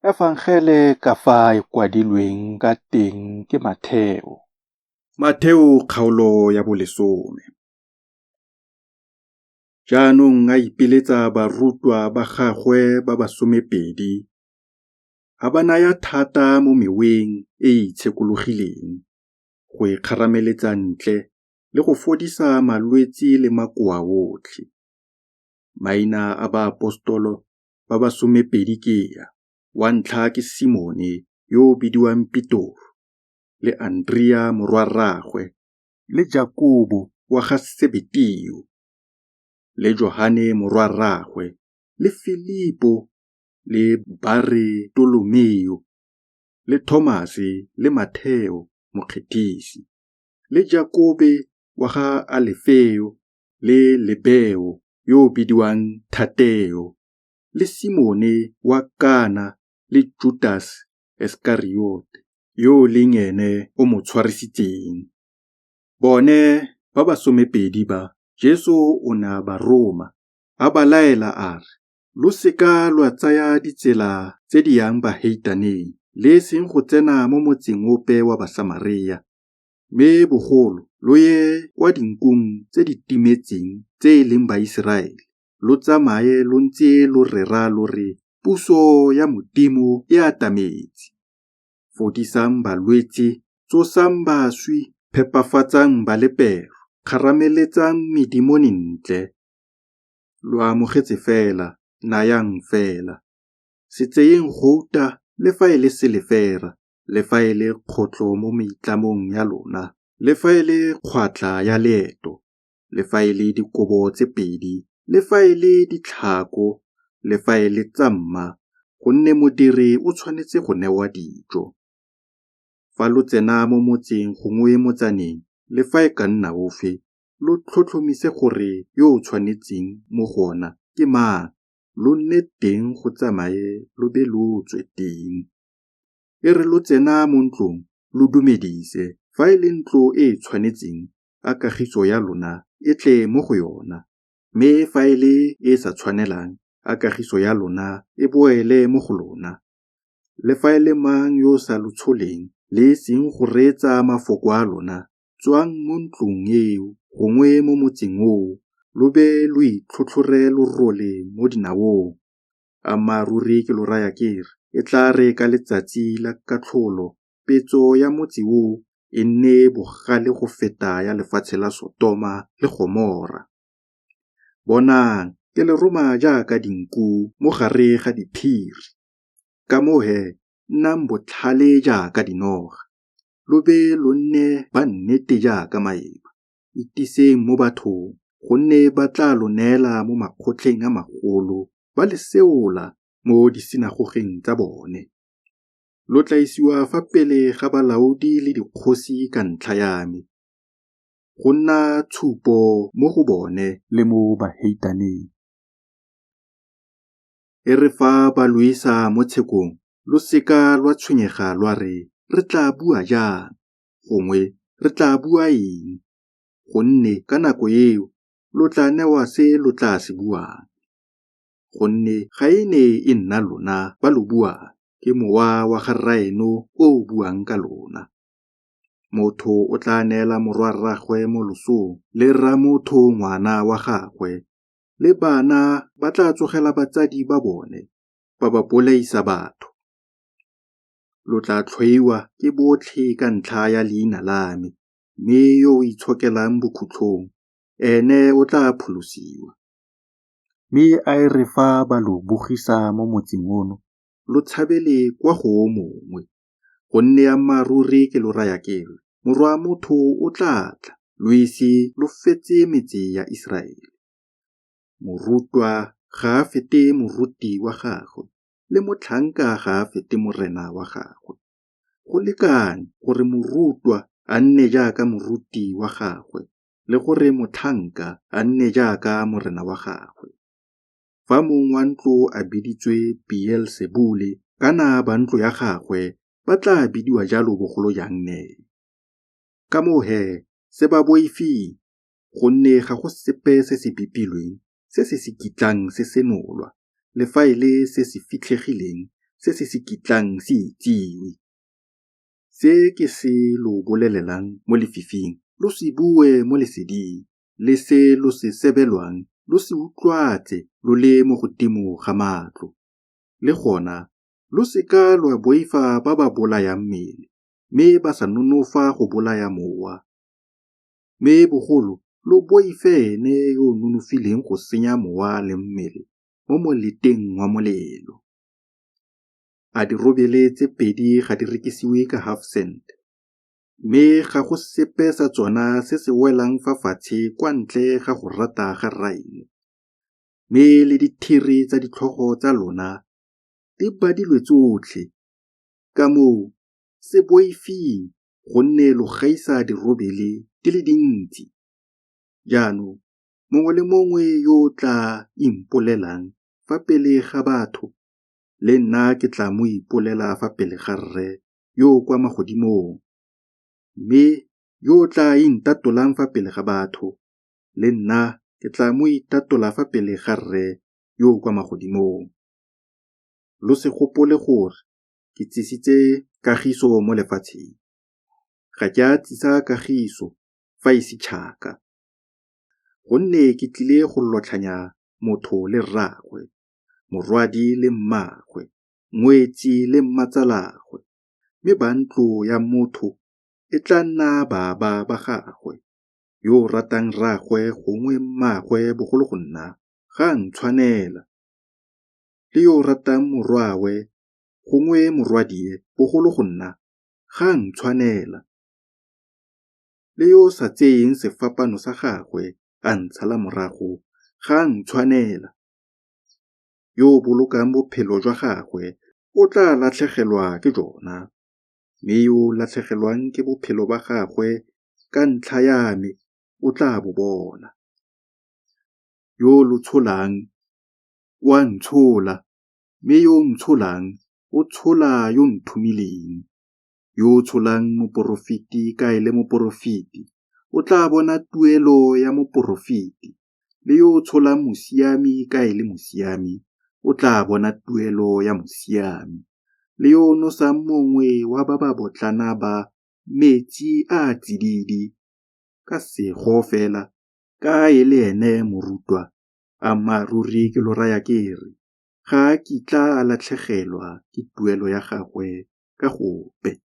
Efangele ka fa e kwadilweng ka teng ke Matheo. Matheo kgaolo ya bolesome. Jaanong a ipiletsa barutwa ba gagwe ba ba somepedi, a ba naya thata mo meweng e e itshekologileng, go e kgarameletsa ntle le go fodisa malwetse le makoa otlhe. Maina a baapostolo ba ba somepedi ke a, wa ntlha ke Simone yo o bidiwang Petoro, le Anderea morwa-rraagwe, le Jakobo wa ga Sebeteo, le Johane morwa-rraagwe, le Filipo le Baretolomeo, le Thomase le Matheo mokgethisi, le Jakobe wa ga Alefeo le Lebeo yo o bidiwang Thateo, le Simone wa Kana le Jutase Isekariote, yo e leng ene o mo tshwarisitseng. Bone ba ba somepedi ba, Jesu o ne a ba roma, a ba laela a re, Lo se ka lwa tsaya ditsela tse di yang baheitaneng, le e seng go tsena mo motseng ope wa Basamarea, mme bogolo lo ye kwa dinkung tse di timetseng tse e leng Baiseraele, lo tsamaye lo ntse lo rera lo re, Puso ya Modimo e atametse. Fodisang balwetse, tsosang baswi, phepafatsang balepero, kgarameletsang medemone ntle. Lo amogetse fela, nayang fela. Se tseyeng gouta le fa e le selefera, le fa e le kgotlho mo meitlamong ya lona, le fa e le kgwatlha ya leeto, le fa e le dikobo tse pedi, le fa e le ditlhako, le fa e le tsamma, gonne modiri o tshwanetse go newa dijo. Fa lo tsena mo motseng gongwe motsaneng, le fa e ka nna ofe, lo tlhotlhomise gore yo o tshwanetseng mo go ona ke mang, lo nne teng go tsamaye lo be lo tswe teng. E re lo tsena mo ntlong, lo dumedise. Fa e le ntlo e e tshwanetseng, a kagiso ya lona e tle mo go yona, mme fa e le e e sa tshwanelang, a kagiso ya lona e boele mo go lona. Le fa e le mang yo o sa lo tsholeng, le e seng go reetsa mafoko a lona, tswang mo ntlong eo gongwe mo motseng oo, lo be lo itlhotlhore lorole mo dinaong. Ammaaruri ke lo raya ke re, e tla re ka letsatsi la katlholo petso ya motse oo e nne bogale go feta ya lefatshe la Sotoma le Gomora. Bonang, ke le roma jaaka dinku mo gare ga diphiri. Ka moo he, nnang botlhale jaaka dinoga, lo be lo nne ba nnete jaaka maeba. Itiseng mo bathong, gonne ba tla lo neela mo makgotleng a magolo, ba le seola mo disinagogeng tsa bone. Lo tla isiwa fa pele ga balaodi le dikgosi ka ntlha ya me, go nna tshupo mo go bone le mo baheitaneng. E re fa ba lo isa mo tshekong, lo se ka lwa tshwenyega lwa re, Re tla bua jang? Gongwe, Re tla bua eng? Gonne ka nako eo lo tla newa se lo tla se buang. Gonne ga e ne e nna lona ba lo buang, ke Mowa wa ga Rraeno o o buang ka lona. Motho o tla neela morwa-rraagwe mo losong, le rramotho ngwana wa gagwe, le bana ba tla tsogela batsadi ba bone, ba ba bolaisa batho. Lo tla tlhoiwa ke botlhe ka ntlha ya leina la me, mme yo o itshokelang bokhutlong, ene o tla pholosiwa. Mme a e re fa ba lo bogisa mo motseng ono, lo tshabele kwa go o mongwe. Gonne ammaaruri ke lo raya ke re, Morwa Motho o tla tla, lo ise lo fetse metse ya Iseraele. Morutwa ga a fete moruti wa gagwe, le motlhanka ga a fete morena wa gagwe. Go lekane gore morutwa a nne jaaka moruti wa gagwe, le gore motlhanka a nne jaaka morena wa gagwe. Fa mong wa ntlo a biditswe Beelsebule, kana ba ntlo ya gagwe ba tla bidiwa jalo bogolo jang ne? Ka moo he, se ba boifeng, gonne ga go sepe se se bipilweng se se se kitlang se senolwa, le fa e le se se fitlhegileng se se se kitlang se itsiwe. Se ke se lo bolelelang mo lefifing lo se bue mo leseding, le se lo se sebelwang lo se utlwatse lo le mo godimo ga matlo. Le gona lo se ka lwa boifa ba ba bolayang mmele, mme ba sa nonofa go bolaya mowa, mme bogolo lo boife ene yo o nonofileng go senya mowa le mmele mo moleteng wa molelo. A dirobele tse pedi ga di rekisiwe ka half-cent? Mme ga go sepe sa tsona se se welang fa fatshe kwa ntle ga go rata ga Rraeno. Mme le dithiri tsa ditlhogo tsa lona di badilwe tsotlhe. Ka moo, se boifeng, gonne lo gaisa dirobele di le dintsi. Jaanong mongwe le mongwe yo o tlaa impolelang fa pele ga batho, le nna ke tlaa mo ipolela fa pele ga Rre yo o kwa magodimong. Mme yo o tlaa intatolang fa pele ga batho, le nna ke tlaa mo itatola fa pele ga Rre yo o kwa magodimong. Lo se gopole gore ke tsisitse kagiso mo lefatsheng. Ga ke a tsisa kagiso, fa e se tšhaka. Gonne ke tlile go lotlhanya motho le rraagwe, morwadi le mmaagwe, ngwetsi le mmatsalaagwe, mme ba ntlo ya motho e tla nna baba ba gagwe. Yo o ratang rraagwe gongwe mmaagwe bogolo go nna, ga a ntshwanela, le yo o ratang morwawe gongwe morwadie bogolo go nna, ga a ntshwanela. Le yo o sa tseyeng sefapaano sa gagwe a ntshala morago, ga a ntshwanela. Yo o bolokang bophelo jwa gagwe o tla latlhegelwa ke jona, mme yo o latlhegelwang ke bophelo ba gagwe ka ntlha ya me o tla bo bona. Yo o lo tsholang o a ntshola, mme yo o ntsholang o tshola yo o nthomileng. Yo o tsholang moporofeti ka e le moporofeti o tla bona tuelo ya moporofeti, le yo o tsholang mosiami ka e le mosiami o tla bona tuelo ya mosiami, le yo o nosang mongwe wa ba ba botlana ba metsi a a tsididi ka sego fela ka e le ene morutwa, ammaaruri ke lo raya ke re, ga a kitla a latlhegelwa ke tuelo ya gagwe ka gope.